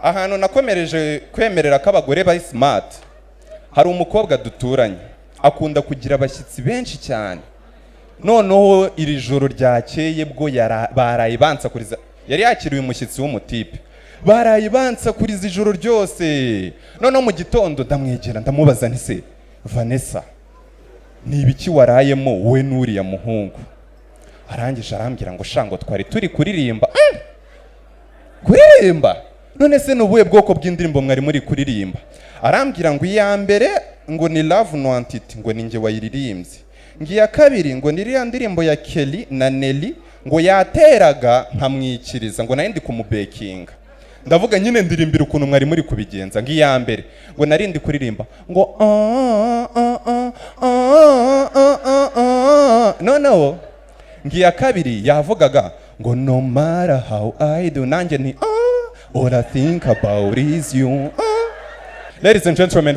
Ahantu nakomereje kwemerera ko abagore bari smart, hari umukobwa duturanye akunda kugira abashyitsi benshi cyane. Noneho iri joro ryakeye bwo baraye bansakuriza. Yari yakiriye umushyitsi w'umutipe, baraye bansakuriza ijoro ryose. Noneho mu gitondo ndamwegera, ndamubaza nti: "Se Vanessa, ni ibiki warayemo wowe n'uriya muhungu?" Arangije arambwira ngo: "Sha," ngo, "twari turi kuririmba." Kuririmba? None se ni ubuhe bwoko bw'indirimbo mwari muri kuririmba? Arambwira ngo iya mbere ngo ni Love Nwantiti, ngo ni njye wayiririmbye, ngo iya kabiri ngo ni iriya ndirimbo ya Kelly na Nelly, ngo yateraga nkamwikiriza, ngo nari ndi kumubekinga. Ndavuga nyine ndirimbira ukuntu mwari muri kubigenza. Ngo iya mbere ngo nari ndi kuririmba ngo "Ah, ah, ah, ah, ah, ah, ah." Noneho ngo iya kabiri yavugaga ngo "No matter how I do," nanjye nti "Ah, all I think about is you, ah." Ladies and gentlemen.